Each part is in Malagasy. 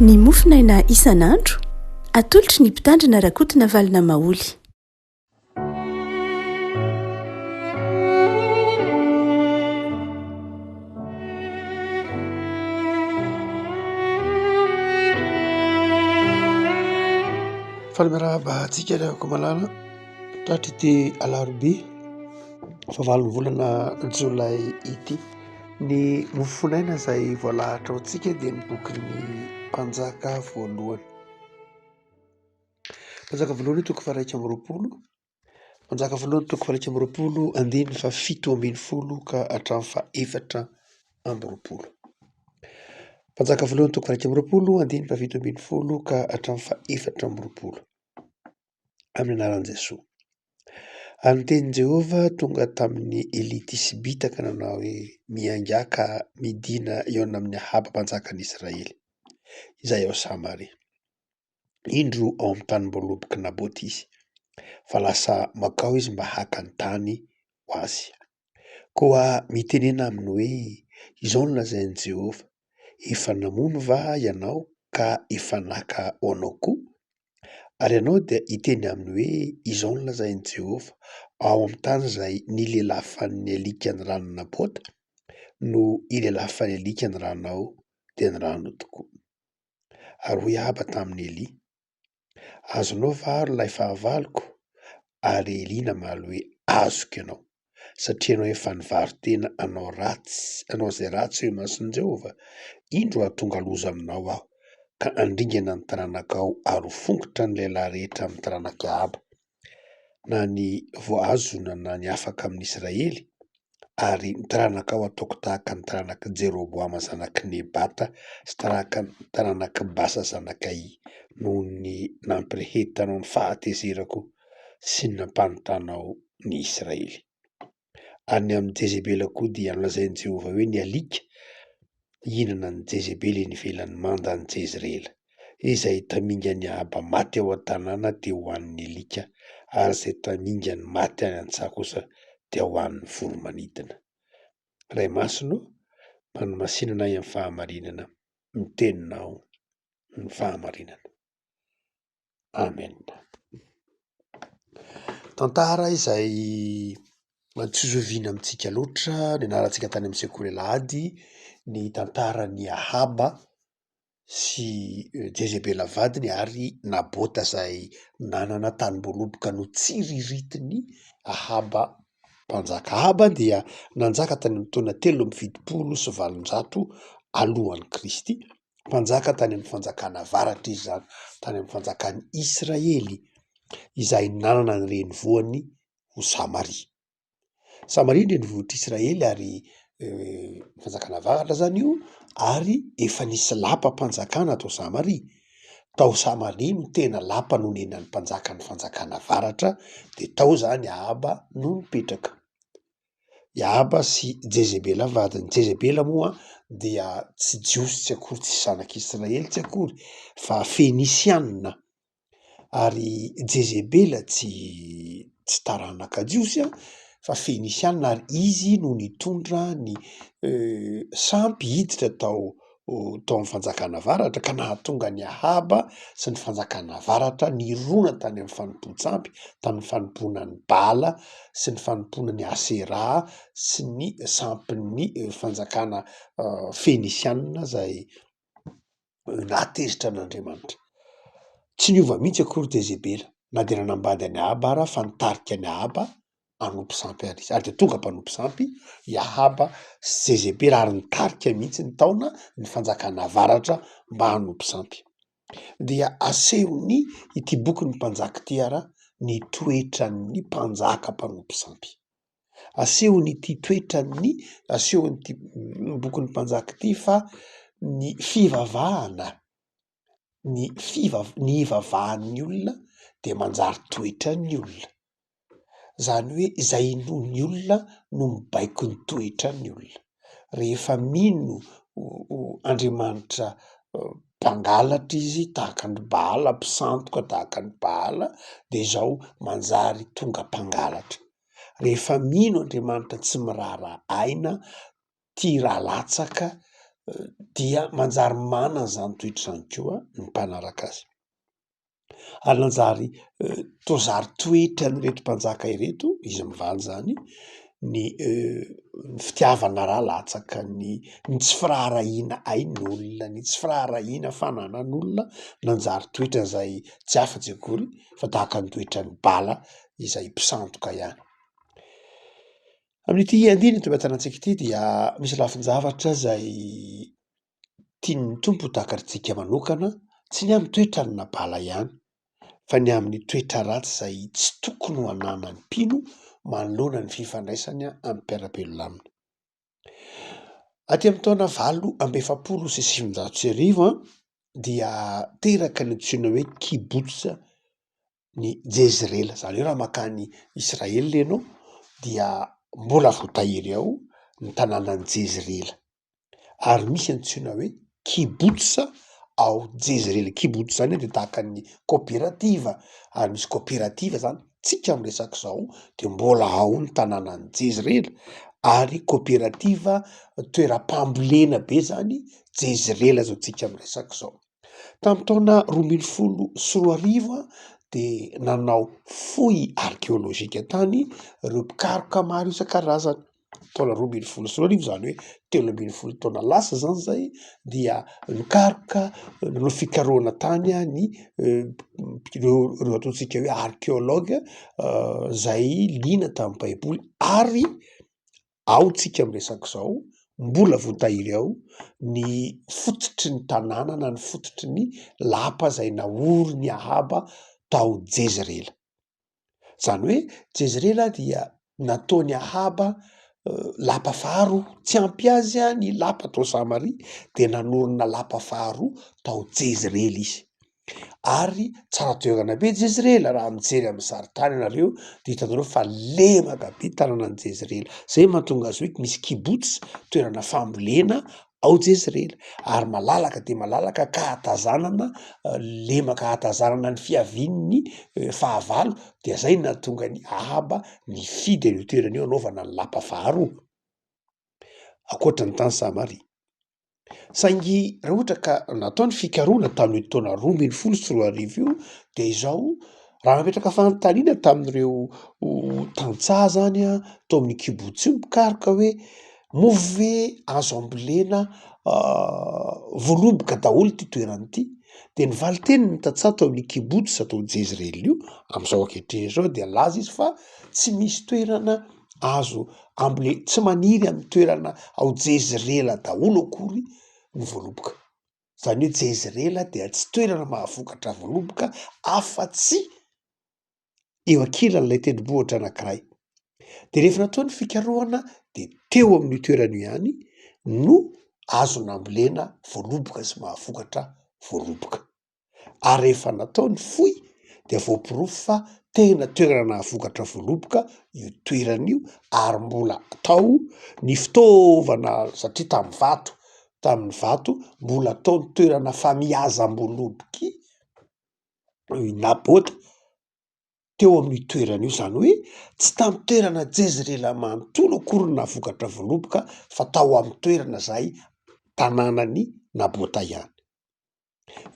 Ny mofonaina isan'andro, atolotry ny Mpitandrina Rakotonavalona Maholy. Faly miarahaba antsika ry havako malala tratry ity alarobia fahavalon'ny volana jolay ity. Ny mofonaina izay voalahatra ho antsika dia ny bokin'ny mpanjaka voalohany. Mpanjaka voalohany toko faha-21, Mpanjaka voalohany toko faha-21 andininy faha-17 ka hatramin'ny faha-24. Mpanjaka voalohany toko faha-21 andininy faha-17 ka hatramin'ny faha-24. Amin'ny anaran'i Jesoa. Ary ny tenin'i Jehovah tonga tamin'i Elia Tisbita ka nanao hoe, Miaingà ka midìna hihaona amin'i Ahaba mpanjakan'i Israely, izay ao Samaria. Indro ao amin'ny tanim-boalobok'i Nabota izy, fa lasa mankao izy mba haka ny tany ho azy. Koa mitenena aminy hoe, Izao no lazain'i Jehovah, Efa namono va ianao ka efa naka ho anao koa? Ary ianao dia hiteny aminy hoe, Izao no lazain'i Jehovah, Ao amin'ny tany izay nilelafan'ny alika ny ran'i Nabota, no hilelafan'ny alika ny ranao, dia ny ranao tokoa. Ary hoy Ahaba tamin'i Elia, Azonao va ary ilay fahavaloko? Ary Elia namaly hoe, Azoko ianao, satria ianao efa nivaro-tena hanao ratsy, hanao izay ratsy eo imason'i Jehovah. Indro hahatonga loza aminao aho, ka handringana ny taranakao ary ho fongotra ny lehilahy rehetra amin'ny taranak'i Ahaba, na ny voahazona na ny afaka amin'i Israely, ary ny taranakao hataoko tahaka ny taranak'i Jeroboama zanak'i Nebata sy tahaka ny taranak'i Basa zanak'i Ahia, noho ny nampirehetanao ny fahatezerako sy ny nampanotanao ny Israely. Ary ny amin'i Jezebela koa dia nolazain'i Jehovah hoe ny alika hihinana an'i Jezebela eny ivelan'ny mandan'i Jezirela. Izay tamingan'i Ahaba maty ao an-tanàna dia ho an'ny alika, ary izay tamingany maty any an-tsaha kosa dia ho an'ny voro-manidina. Ray Masina ô, manomasina anay amin'ny fahamarinana, ny teninao ny fahamarinana. Amen. Tantara izay tsy zoviana amintsika loatra, nianarantsika tany amin'ny sekoly alahady ny tantaran'i Ahaba sy Jezebela vadiny ary Nabota izay nanana tanim-boaloboka notsiriritin'i Ahaba mpanjaka. Ahaba dia nanjaka tany amin'ny taona 873 alohan'i Kristy. Mpanjaka tany amin'ny fanjakana avaratra izy izany, tany amin'ny fanjakan'i Israely izay nanana ny renivohiny ho Samaria. Samaria ny renivohitr'i Israely ary fanjakana avaratra izany io ary efa nisy lapam-panjakana tao Samaria. Tao Samaria no tena lapa nonenan'ny mpanjakan'ny fanjakana avaratra dia tao izany Ahaba no nipetraka. I Ahaba sy Jezebela vadiny. Jezebela moa dia tsy Jiosy tsy akory, tsy zanak'Israely tsy akory fa Fenisiana. Ary Jezebela tsy tsy taranaka Jiosy fa Fenisiana ary izy no nitondra ny sampy hiditra tao tao amin'ny fanjakana avaratra ka nahatonga an'i Ahaba sy ny fanjakana avaratra nirona tany amin'ny fanompoan-tsampy, tamin'ny fanompoana an'i Bala sy ny fanompoana an'i Aseraha sy ny sampin'ny fanjakana fenisianina izay nahatezitra an'Andriamanitra. Tsy niova mihitsy akory Jezebela na dia nanambady an'i Ahaba ara fa nitarika an'i Ahaba hanompo sampy ary izy, ary dia tonga mpanompo sampy i Ahaba sy Jezebela ary nitarika mihitsy ny taona ny fanjakana avaratra mba hanompo sampy. Dia asehon'ny ity bokin'ny Mpanjaka ity ara ny toetran'ny mpanjaka mpanompo sampy. Asehon'ity toetran'ny, asehon'ity bokin'ny Mpanjaka ity fa ny fivavahana, ny fiva- ny ivavahan'ny olona dia manjary toetran'ny olona. Izany hoe izay inoan'ny olona no mibaiko ny toetran'ny olona. Rehefa mino Andriamanitra mpangalatra izy tahaka an'i Baala, mpisandoka tahaka an'i Baala de izao manjary tonga mpangalatra. Rehefa mino Andriamanitra tsy miraharaha aina, tia rà latsaka. dia manjary manana izany toetra izany koa ny mpanaraka azy. Ary nanjary toa zary toetran'ireto mpanjaka ireto, izy mivady izany, ny fitiavana rà latsaka, ny ny tsy firaharahiana ain'olona, ny tsy firaharahiana fananan'olona, nanjary toetra izay tsy afa-tsy akory fa tahaka ny toetran'ny bala izay mpisandoka ihany. Amin'ity andininy tobetana antsika ity dia misy lafin-javatra izay tian'ny Tompo ho takarintsika manokana, tsy ny amin'ny toetran'i Nabala ihany, fa ny amin'ny toetra ratsy izay tsy tokony ho ananan'ny mpino manoloana ny fifandraisany amin'ny mpiara-belona aminy. Aty amin'ny taona 1948 dia teraka ny antsoina hoe Kibbutz ny Jezirela, izany hoe raha mankany Israel ianao dia mbola voatahiry ao ny tanànan'i Jezirela. ary misy antsoina hoe kibbutz ao Jezirela. Kibbutz zany dia tahaka ny koperativa ary misy koperativa zany tsika miresaka izao de mbola ao ny tanànan'i Jezirela ary koperativa toeram-pambolena be zany Jezirela zao tsika miresaka izao. Tamin'ny taona 2012 dia nanao fouille arkeolojika tany ireo mpikaroka maro isan-karazany. Taona 2012, izany hoe 13 taona lasa izany izay dia nikaroka, nanao fikarohana tany ny ireo ireo ataontsika hoe arkeologue izay liana tamin'ny baiboly ary ao tsika miresaka izao, mbola voatahiry ao ny fototry ny tanàna na ny fototry ny lapa izay naorin'i Ahaba tao Jezirela. Izany hoe Jezirela dia nataon'i Ahaba lapa faharoa, tsy ampy azy ny lapa tao Samaria dia nanorina lapa faharoa tao Jezirela izy. Ary tsara toerana be Jezirela, raha mijery amin'ny sarintany ianareo dia hitanareo fa lemaka be tanànan'i Jezirela, zay mahatonga azy hoe misy kibbutz, toerana fambolena ao Jezirela, ary malalaka dia malalaka ka ahatazanana lemaka ahatazanana ny fiavian'ny fahavalo, dia zay no nahatonga an'i Ahaba nifidy an'io toerana io hanaovana ny lapa faharoa, ankoatra ny tany Samaria. Saingy raha ohatra ka natao ny fikarohana tamin'io taona 2012 io dia izao, raha nametraka fanontaniana tamin'ireo tantsaha zany an, tao amin'ny kibbutz io ny mpikaroka hoe moa ve azo ambolena voaloboka daholo ity toerana ity? Dia ny valin-tenin'ny tantsaha tao amin'ny kibbutz tao Jezreel io amin'izao ankehitriny izao dia nilaza izy fa tsy misy toerana azo ambole-, tsy maniry amin'ny toerana ao Jezirela daholo akory ny voaloboka. Izany hoe Jezirela dia tsy toerana mahavokatra voaloboka afa-tsy eo ankilan'ilay tendrombohitra anankiray. Dia rehefa natao ny fikarohana dia teo amin'io toerana io ihany no azo nambolena voaloboka sy mahavokatra voaloboka. Ary rehefa natao ny fohy dia voaporofo fa tena toerana nahavokatra voaloboka io toerana io ary mbola tao ny fitaovana satria tamin'ny vato, tamin'ny vato mbola tao ny toerana famiazam-boaloboky Nabota teo amin'io toerana io, izany hoe tsy tamin'ny toerana Jezirela manontolo akory no nahavokatra voaloboka fa tao amin'ny toerana izay tanànan'i Nabota ihany.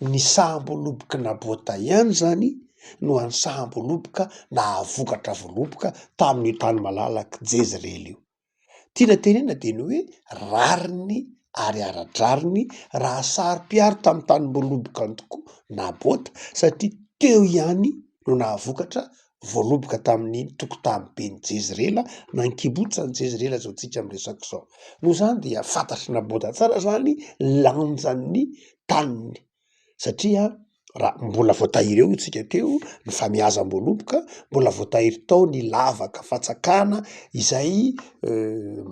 Ny saham-boalobok'i Nabota ihany izany no hany saham-boaloboka nahavokatra voaloboka tamin'io tany malalak'i Jezirela io. Tiana tenenina dia ny hoe rariny ary ara-drariny raha saro-piaro tamin'ny tanim-boalobokany tokoa Nabota satria teo ihany no nahavokatra voaloboka tamin'ny tokotany ben'i Jezirela na ny kibotsan'i Jezirela izao tsika miresaka izao. Noho izany dia fantatr'i Nabota tsara izany lanjan'ny taniny satria raha mbola voatahiry eo tsika teo ny famiazam-boaloboka, mbola voatahiry tao ny lavaka fatsakana izay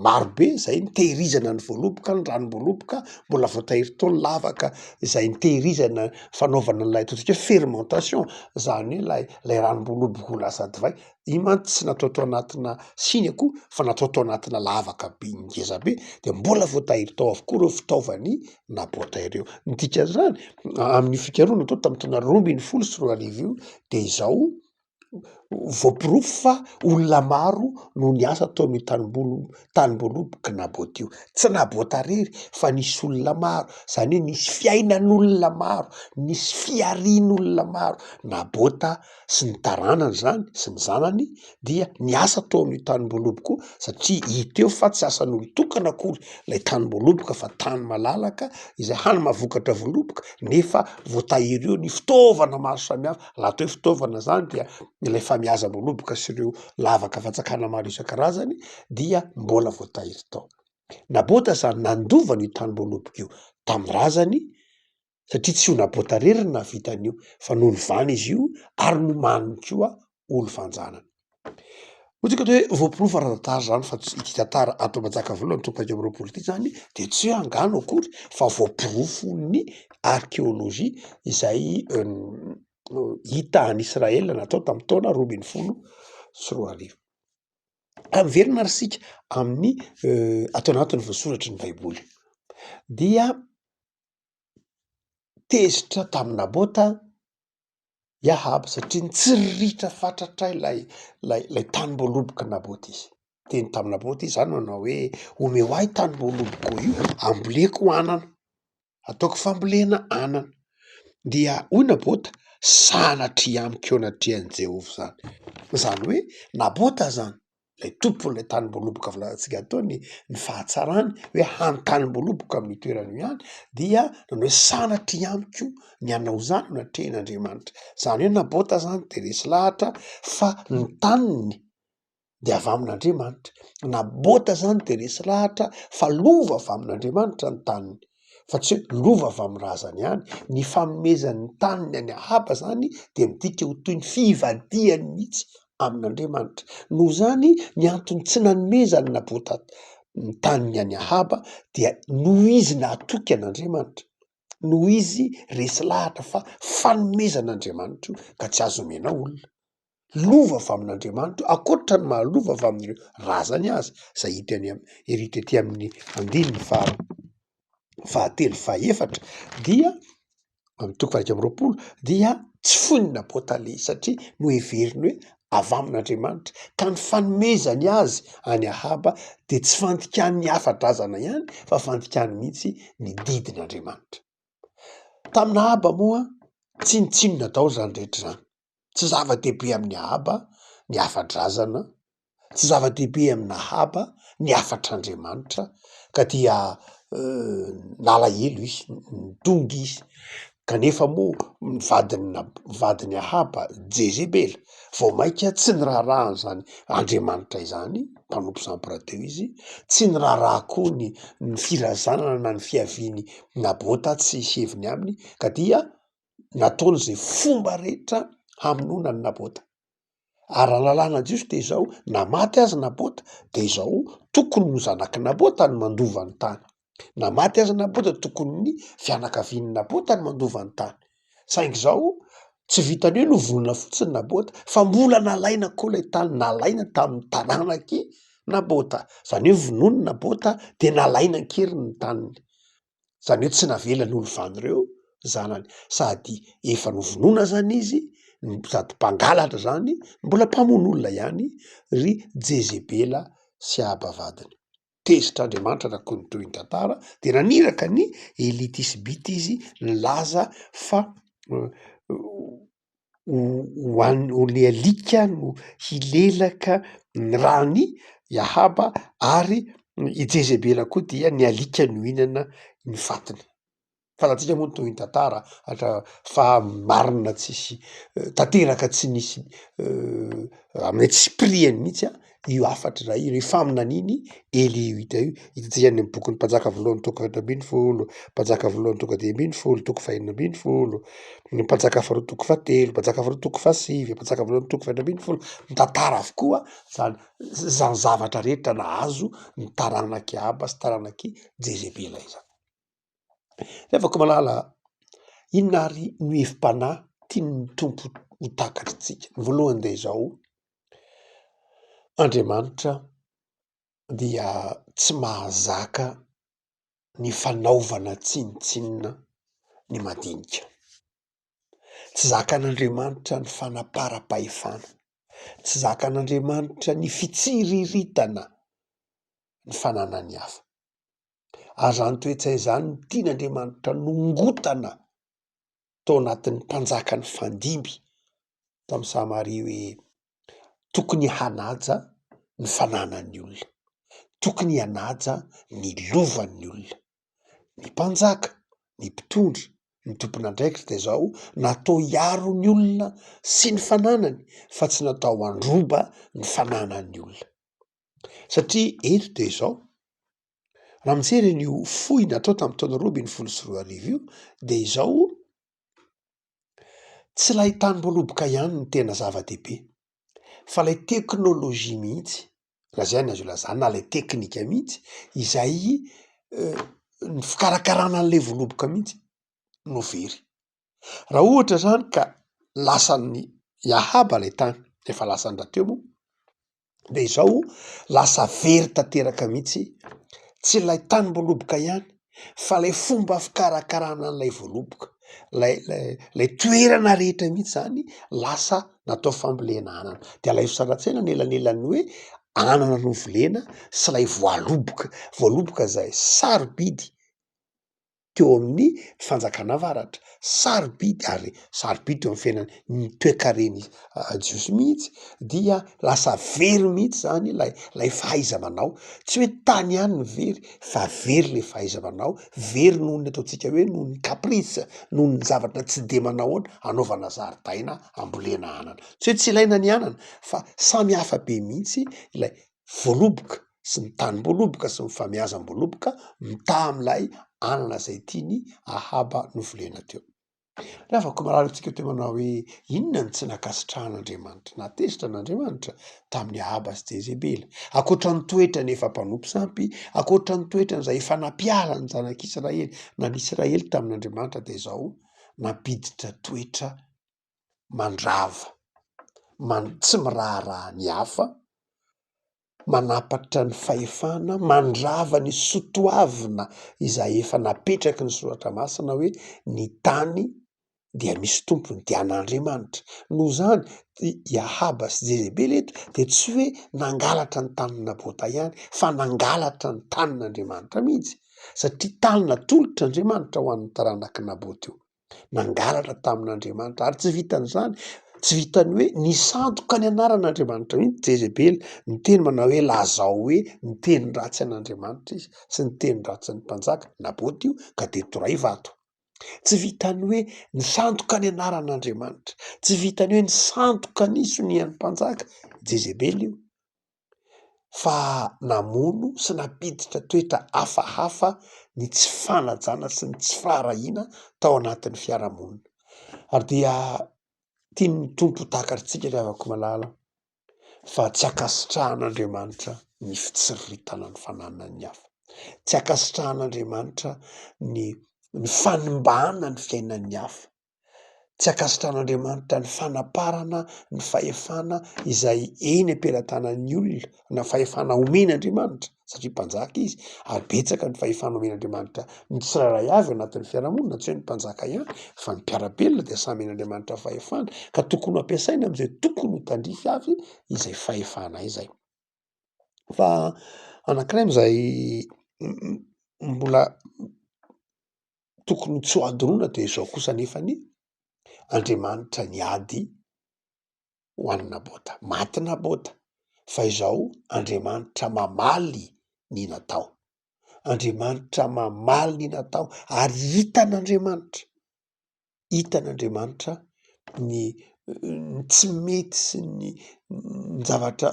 marobe izay nitehirizana ny voaloboka, ny ranom-boaloboka, mbola voatahiry tao ny lavaka izay nitehirizana fanaovana an'ilay ataontsika hoe fermentation, zany hoe lay lay ranom-boaloboka ho lasa divay, iny mantsy tsy natao tao anatina siny akory fa natao tao anatina lavaka be ngeza be de mbola voatahiry tao avokoa ireo fitaovan'i Nabota ireo. Ny dikan'izany amin'io fikarohana natao tamin'ny taona 2012 io de izao. Voaporofo fa olona maro no niasa tao amin'io tanimbolo tanim-boalobok'i Nabota io. Tsy Nabota irery fa nisy olona maro, izany hoe nisy fiainan'olona maro, nisy fiharian'olona maro. Nabota sy ny taranany izany sy ny zanany dia niasa tao amin'io tanim-boaloboka io satria hita eo fa tsy asan'olon-tokana akory ilay tanim-boaloboka fa tany malalaka izay hany mahavokatra voaloboka nefa voatahiry eo ny fitaovana maro samihafa, raha atao hoe fitaovana zany dia ilay famiazam-boaloboka sy ireo lavaka fantsakana maro isan-karazany dia mbola voatahiry tao. Nabota zany nandova an'io tanim-boaloboka io tamin'ny razany satria tsy ho Nabota irery no nahavita an'io fa nolovana izy io ary nomaniny koa ho lovan-janany. Hoy tsika hoe voaporofo ara-tantara zany fa tsy ity tantara ato Mpanjaka voalohany toko 21 ity zany de tsy hoe angano akory fa voaporofon'ny arkeolojia izay hita any Israel natao tamin'ny taona 2012. Raha miverina ary isika amin'ny ato anatin'ny voasoratry ny baiboly dia tezitra tamin'i Nabota i Ahaba satria nitsiriritra fatratra ilay ilay ilay tanim-boalobok'i Nabota izy. Niteny tamin'i Nabota izy zany nanao hoe omeo ahy tanim-boaloboko io amboleko anana, ataoko fambolena anana. Dia hoy Nabota, sanatria amiko eo anatrehan'i Jehovah izany. Izany hoe Nabota zany ilay tompon'ilay tanim-boaloboka voalazantsika teo ny ny fahatsarany hoe hany tanim-boaloboka amin'io toerana io ihany dia nanao hoe sanatria amiko ny hanao izany no natrehin'Andriamanitra. Izany hoe Nabota zany de resy lahatra fa ny taniny de avy amin'Andriamanitra. Nabota zany de resy lahatra fa lova avy amin'Andriamanitra ny taniny fa tsy hoe lova avy amin'ny razany ihany. Ny fanomezany ny taniny an'i Ahaba zany de midika ho toy ny fivadihany mihitsy amin'Andriamanitra. Noho izany, ny antony tsy nanomezan'i Nabota ny taniny an'i Ahaba dia noho izy nahatoky an'Andriamanitra, noho izy resy lahatra fa fanomezan'Andriamanitra io ka tsy azo omena olona. Lova avy amin'Andriamanitra io, ankoatra ny maha lova avy amin'ireo razany azy, izay hita eny am- ery tety amin'ny andininy faha fahatelo fahefatra dia amin'ny toko faha-21 dia tsy foin'i Nabota ilay izy satria noheveriny hoe avy amin'Andriamanitra ka ny fanomezany azy an'i Ahaba dia tsy fandikany ny hafa-drazana ihany fa fandikany mihitsy ny didin'Andriamanitra. Tamin'i Ahaba moa tsinontsinona daholo izany rehetra izany. Tsy zava-dehibe amin'i Ahaba ny hafa-drazana, tsy zava-dehibe amin'i Ahaba ny hafatr'Andriamanitra ka dia nalahelo izy, nidongy izy. Kanefa moa ny vadiny Nab- vadin'i Ahaba, Jezebela, vao mainka tsy niraharaha an'izany Andriamanitra izany, mpanompo sampy rahateo izy, tsy niraharaha koa ny ny firazanana na ny fiavian'i Nabota tsy hisy heviny aminy ka dia nataony izay fomba rehetra hamonoana an'i Nabota. Ary raha ny lalàna jiosy dia izao, na maty aza Nabota dia izao, tokony ho zanak'i Nabota no mandova ny tany. Na maty aza Nabota tokony ny fianakavian'i Nabota no mandova ny tany. Saingy izao, tsy vitan'ny hoe novonoina fotsiny Nabota fa mbola nalaina koa ilay tany, nalaina tamin'ny taranak'i Nabota. Izany hoe vonoina Nabota dia nalaina an-keriny ny taniny. Zany hoe tsy navelany ho lovan'ireo zanany, sady efa novonoina zany izy, sady mpangalatra zany, mbola mpamono olona ihany ry Jezebela sy Ahaba vadiny. Tezitra Andriamanitra raha koa ny tohin'ny tantara de naniraka an'i Elia Tisbita izy nilaza fa ho an'ny ho ny alika no hilelaka ny ran'i Ahaba ary i Jezebela koa dia ny alika no hihinana ny fatiny. Fantatsika moa ny tohin'ny tantara atra fa marina tsisy tanteraka tsy nisy amin'ny antsipiriany mihitsy an io hafatra iray io, io faminanian'i Elia io hita io, hitantsika any amin'ny bokin'ny Mpanjaka voalohany toko faha-14, Mpanjaka voalohany toko faha-15, toko faha-16, ny Mpanjaka faharoa toko fahatelo, Mpanjaka faharoa toko fahasivy, Mpanjaka voalohany toko faha-16, mitantara avokoa zany zany zavatra rehetra nahazo ny taranak'i Ahaba sy taranak'i Jezebela izany. Revako malala, inona ary no hevi-panahy tian'ny Tompo ho takatritsika? Ny voalohany dia izao, Andriamanitra dia tsy mahazaka ny fanaovana tsinontsinona ny madinika. Tsy zakan'Andriamanitra ny fanaparam-pahefana. Tsy zakan'Andriamanitra ny fitsiriritana ny fananan'ny hafa. Ary izany toe-tsaina izany no tian'Andriamanitra nongotana tao anatin'ny mpanjaka nifandimby tamin'i Samaria hoe tokony hanaja ny fananan'ny olona, tokony hanaja ny lovan'ny olona. Ny mpanjaka, ny mpitondra, ny tompon'andraikitra dia izao, natao hiaro ny olona sy ny fananany fa tsy natao handroba ny fananan'ny olona. Satria eto dia izao, raha mijery an'io fohy natao tamin'ny taona 2012 io dia izao, tsy ilay tanim-boaloboka ihany no tena zava-dehibe fa ilay teknolojia mihitsy, raha izay no azo ilazana, na ilay teknika mihitsy izay ny fikarakarana an'ilay voaloboka mihitsy no very. Raha ohatra zany ka lasan'ny Ahaba ilay tany, efa lasany rahateo moa, de izao lasa very tanteraka mihitsy, tsy ilay tanim-boaloboka ihany fa ilay fomba fikarakarana an'ilay voaloboka, lay lay lay toerana rehetra mihitsy zany lasa natao fambolena anana. De alaivo sary an-tsaina ny elanelan'ny hoe anana novolena sy ilay voaloboka, voaloboka izay sarobidy teo amin'ny fanjakana avaratra, sarobidy ary sarobidy teo amin'ny fiainana ny toekaren'ny jiosy mihitsy dia lasa very mihitsy zany ilay ilay fahaiza-manao, tsy hoe tany ihany no very fa very le fahaiza-manao, very noho ny ataontsika hoe noho ny caprice, noho ny zavatra tsy de manahoana anaovana zaridaina ambolena anana, tsy hoe tsy ilaina ny anana fa samy hafa be mihitsy ilay voaloboka sy ny tanim-boaloboka sy ny famiazam-boaloboka mitaha amin'ilay anana izay tian'i Ahaba novolena teo. Ry havako marary antsika teo manao hoe inona no tsy nankasitrahan'Andriamanitra, nahatezitra an'Andriamanitra tamin'i Ahaba sy Jezebela. Ankoatra ny toetrany efa mpanompo sampy, ankoatra ny toetrany izay efa nampiala ny zanak'Israely na ny Israely tamin'Andriamanitra dia izao nampiditra toetra mandrava, man- tsy miraharaha ny hafa, manapatra ny fahefana, mandrava ny sotoavina izay efa napetraky ny soratra masina hoe ny tany dia misy tompony, dia an'Andriamanitra. Noho izany, i Ahaba sy Jezebela eto dia tsy hoe nangalatra ny tanin'i Nabota ihany fa nangalatra ny tanin'Andriamanitra mihitsy, satria tany natolotr'Andriamanitra ho an'ny taranak'i Nabota io. nangalatra tamin'Andriamanitra, ary tsy vitan'izany, tsy vitan'ny hoe nisandoka ny anaran'Andriamanitra mihitsy Jezebela, niteny manao hoe lazao hoe niteny ratsy an'Andriamanitra izy sy niteny ratsy ny mpanjaka, Nabota io ka dia toray vato. Tsy vitan'ny hoe nisandoka ny anaran'Andriamanitra, tsy vitan'ny hoe nisandoka ny sonian'ny mpanjaka, Jezebela io, fa namono sy nampiditra toetra hafahafa ny tsy fanajana sy ny tsy firaharahiana tao anatin'ny fiarahamonina. Ary dia tian'ny Tompo ho takatritsika ry havako malala fa tsy ankasitrahan'Andriamanitra ny fitsiriritana ny fananan'ny hafa. Tsy ankasitrahan'Andriamanitra ny ny fanimbana ny fiainan'ny hafa. Tsy ankasitrahan'Andriamanitra ny fanaparana ny fahefana izay eny am-pelatanan'ny olona na fahefana omen'Andriamanitra satria mpanjaka izy ary betsaka ny fahefana omen'Andriamanitra ny tsirairay avy ao anatin'ny fiarahamonina, tsy hoe ny mpanjaka ihany fa ny mpiara-belona dia samy omen'Andriamanitra fahefana ka tokony ho ampiasaina amin'izay tokony ho tandrify avy izay fahefana izay. Fa anankiray amin'izay mbola tokony tsy ho adinoina dia izao kosa anefa ny Andriamanitra niady ho an'i Nabota. Maty Nabota fa izao Andriamanitra mamaly ny natao. Andriamanitra mamaly ny natao ary hitan'Andriamanitra, hitan'Andriamanitra ny ny tsy mety sy ny ny zavatra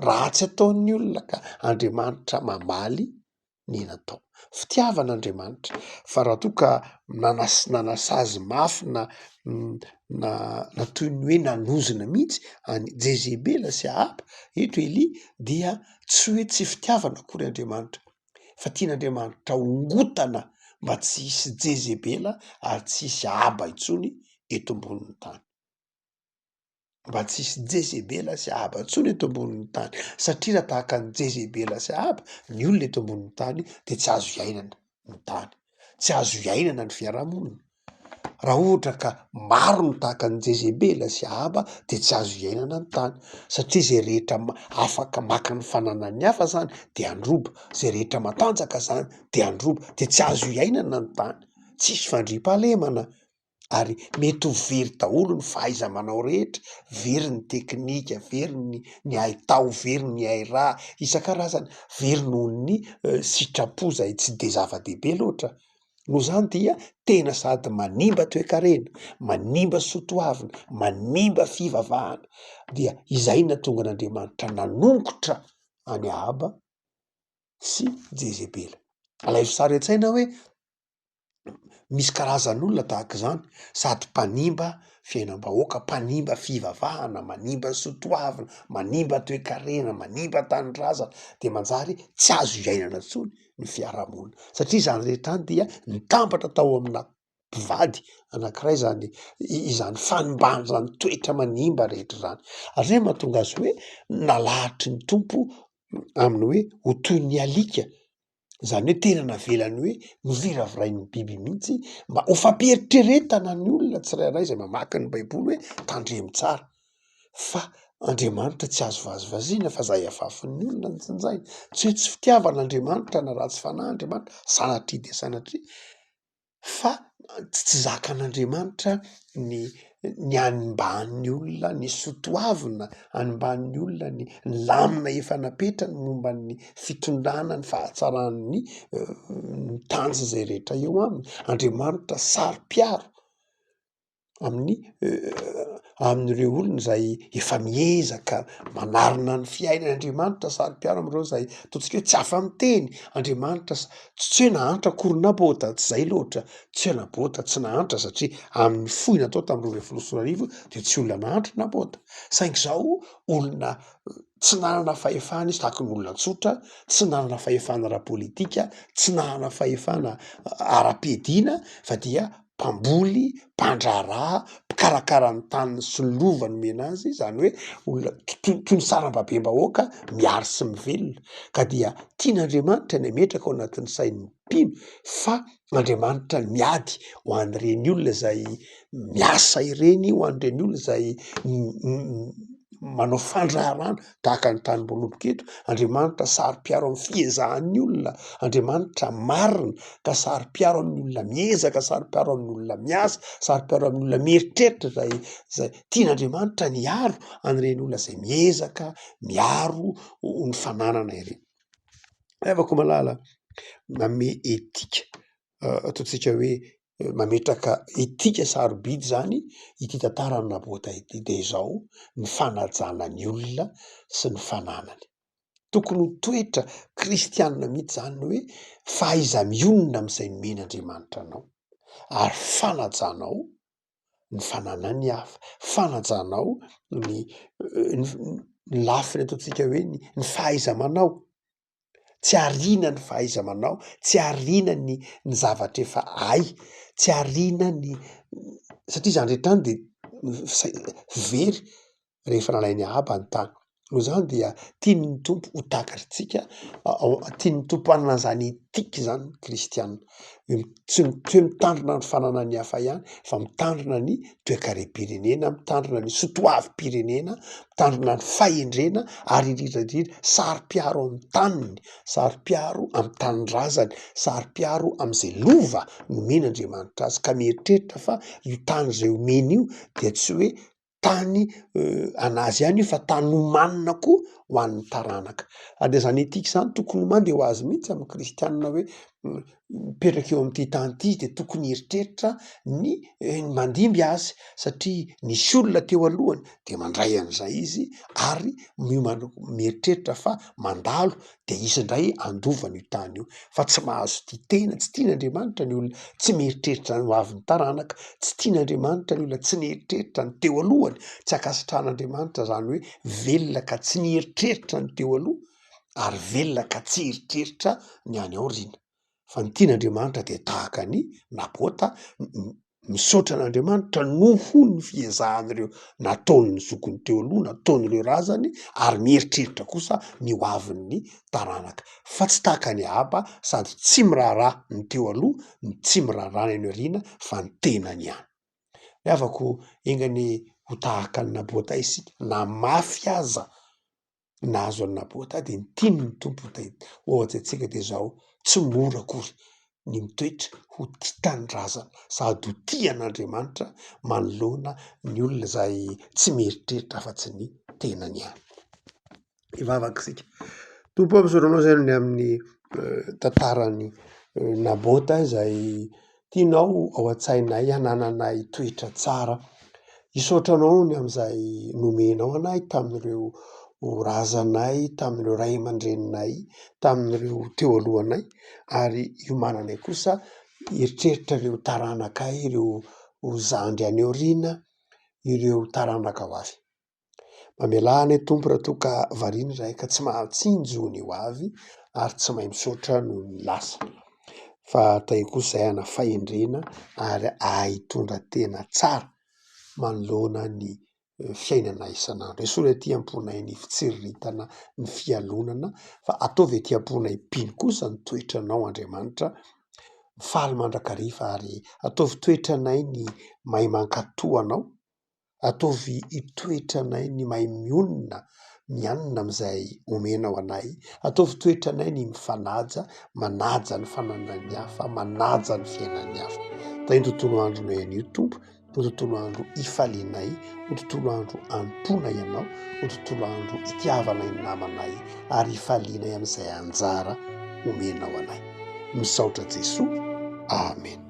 ratsy ataon'ny olona ka Andriamanitra mamaly ny natao. Fitiavana Andriamanitra fa raha toa ka nanas- nanasazy mafy na na na toy ny hoe nanozona mihitsy an'i Jezebela sy Ahaba eto Elia dia tsy hoe tsy fitiavana akory Andriamanitra fa tian'Andriamanitra hongotana mba tsy hisy Jezebela ary tsy hisy Ahaba intsony eto ambonin'ny tany. Mba tsy hisy Jezebela sy Ahaba intsony eto ambonin'ny tany, satria raha tahaka an'i Jezebela sy Ahaba ny olona eto ambonin'ny tany dia tsy azo iainana ny tany, tsy azo iainana ny fiarahamonina. Raha ohatra ka maro ny tahaka an'i Jezebela sy Ahaba dia tsy azo iainana ny tany, satria izay rehetra afaka maka ny fananan'ny hafa zany de handroba, izay rehetra matanjaka zany de handroba, de tsy azo iainana ny tany, tsisy fandriampahalemana ary mety ho very daholo ny fahaiza-manao rehetra, very ny teknika, very ny ny haitao, very ny hairaha isan-karazany, very noho ny sitrapo izay tsy de zava-dehibe loatra. Noho izany dia tena sady manimba toekarena, manimba soatoavina, manimba fivavahana. Dia izay no nahatonga an'Andriamanitra nanongotra an'i Ahaba sy Jezebela. Alaivo sary an-tsaina hoe misy karazan'olona tahaka izany, sady mpanimba fiainam-bahoaka, mpanimba fivavahana, manimba soatoavina, manimba toekarena, manimba tanindrazana, de manjary tsy azo iainana intsony ny fiarahamonina satria izany rehetra any dia nitambatra tao amina mpivady anankiray zany izany fanimbana zany toetra manimba rehetra zany, ary zay mahatonga azy hoe nalahatry ny Tompo amin'ny hoe ho toy ny alika, zany hoe tena navelany hoe noviravirain'ny biby mihitsy mba ho fampieritreretana ny olona tsirairay zay mamaky ny baiboly hoe tandremo tsara fa Andriamanitra tsy azo vazivaziana fa zay afafin'ny olona no tsinjaina, tsy hoe tsy fitiavana Andriamanitra na ratsy fanahy Andriamanitra, sanatria dia sanatria fa tsy zakan'Andriamanitra ny ny hanimban'ny olona ny sotoavina, hanimban'ny olona ny lamina efa napetrany momba ny fitondrana ny fahatsaran'ny ny tanjona izay rehetra eo aminy. Andriamanitra saro-piaro amin'ny amin'ireo olona izay efa miezaka manarina ny fiainany, Andriamanitra saro-piaro amin'ireo izay ataontsika hoe tsy afa-miteny, Andriamanitra sa- tsy hoe nahantra akory Nabota, tsy zay loatra, tsy hoe Nabota tsy nahantra satria amin'ny fohy natao tamin'ny 2012 de tsy olona nahantra Nabota, saingy zao olona tsy nanana fahefana izy tahaka ny olona tsotra, tsy nanana fahefana ara-pôlitika, tsy nanana fahefana ara-piadiana fa dia mpamboly, mpandraharaha, mpikarakara ny taniny sy ny lova nomena azy, izany hoe olona toy ny sarambabem-bahoaka miary sy mivelona, ka dia tian'Andriamanitra ny hametraka ao anatin'ny sain'ny mpino fa Andriamanitra miady ho an'ireny olona izay miasa ireny, ho an'ireny olona izay manao fandraharahana tahaka ny tanim-boaloboka eto, Andriamanitra saro-piaro amin'ny fiezahan'ny olona, Andriamanitra marina ka saro-piaro amin'ny olona miezaka, saro-piaro amin'ny olona miasa, saro-piaro amin'ny olona mieritreritra izay izay tian'Andriamanitra ny hiaro an'ireny olona izay miezaka miaro ny fananana ireny. Ry havako malala, manome etika ataontsika hoe mametraka etika sarobidy zany ity tantaran'i Nabota ity de izao ny fanajana ny olona sy ny fananany. Tokony ho toetra kristianina mihitsy zany ny hoe fahaiza-mionona amin'izay nomen'Andriamanitra anao ary fanajanao ny fananan'ny hafa, fanajanao ny ny lafiny ataontsika hoe ny fahaiza-manao. Tsy ariana ny fahaiza-manao, tsy ariana ny ny zavatra efa hay, tsy ariana ny satria izany rehetra izany de very rehefa nalain'i Ahaba ny tany. Noho izany dia tian'ny Tompo ho takatritsika, tian'ny Tompo hanana an'izany etika izany ny kristiana. Tsy hoe mitandrina ny fananan'ny hafa ihany fa mitandrina ny toekarem-pirenena, mitandrina ny sotoavim-pirenena, mitandrina ny fahendrena ary indrindra indrindra saro-piaro amin'ny taniny, saro-piaro amin'ny tanindrazany, saro-piaro amin'izay lova nomen'Andriamanitra azy ka mieritreritra fa io tany izay omeny io dia tsy hoe tany anazy ihany io fa tany omanina koa ho an'ny taranaka. Ary dia izany etika izany tokony ho mandeha ho azy mihitsy amin'ny kristianina hoe mipetraka eo amin'ity tany ity izy de tokony hieritreritra ny mandimby azy satria nisy olona teo alohany de mandray an'izay izy ary miomana mieritreritra fa mandalo de hisy indray handova an'io tany io fa tsy mahazo tia tena, tsy tian'Andriamanitra ny olona tsy mieritreritra ny ho avin'ny taranaka, tsy tian'Andriamanitra ny olona tsy nieritreritra ny teo alohany, tsy ankasitrahan'Andriamanitra zany hoe velona ka tsy nieritreritra ny teo aloha ary velona ka tsy hieritreritra ny any aoriana. Fa ny tian'Andriamanitra dia tahaka an'i Nabota, misaotra an'Andriamanitra noho ny fiezahan'ireo nataon'ny zokiny teo aloha, nataon'ireo razany ary mieritreritra kosa ny ho avin'ny taranaka. Fa tsy tahaka an'i Ahaba sady tsy miraharaha ny teo aloha no tsy miraharaha ny any aoriana fa ny tenany ihany. Ry havako, enga anie ho tahaka an'i Nabota isika, na mafy aza nahazo an'i Nabota dia ny tian'ny Tompo ho ho ao an-tsaintsika dia izao, tsy mora akory ny mitoetra ho tia tanindrazana sady ho tia an'Andriamanitra manoloana ny olona izay tsy mieritreritra afa-tsy ny tenany ihany. Hivavaka isika. Tompo ô, misaotra anao izay ny amin'ny tantaran'i Nabota izay tianao ao an-tsainay hanananay toetra tsara. Hisaotra anao ny amin'izay nomenao anay tamin'ireo razanay, tamin'ireo ray aman-dreninay, tamin'ireo teo alohanay ary hiomananay kosa hieritreritra ireo taranakay, ireo zandry any aoriana, ireo taranaka ho avy. Mamelà anie Tompo raha toa ka variana izahay ka tsy mahatsinjo ny ho avy ary tsy mahay misaotra noho ny lasa. Fa tahio kosa izahay hana fahendrena ary hahay hitondra tena tsara manoloana ny fiainana isan'andro. Esory aty am-ponay ny fitsiriritana, ny fialonana fa ataovy aty am-ponay mpino kosa ny toetranao Andriamanitra, mifaly mandrakariva ary ataovy toetranay ny mahay mankatò anao. Ataovy hitoetra anay ny mahay mionona, mianina amin'izay omenao anay. Ataovy toetra anay ny mifanaja, manaja ny fananan'ny hafa, manaja ny fiainan'ny hafa. Tahio ny tontolo andronay anio Tompo, ho tontolo andro ifalianay, ho tontolo andro anompoanay Ianao, ho tontolo andro itiavanay ny namanay ary ifalianay amin'izay anjara omenao anay. Misaotra Jesoa. Amen.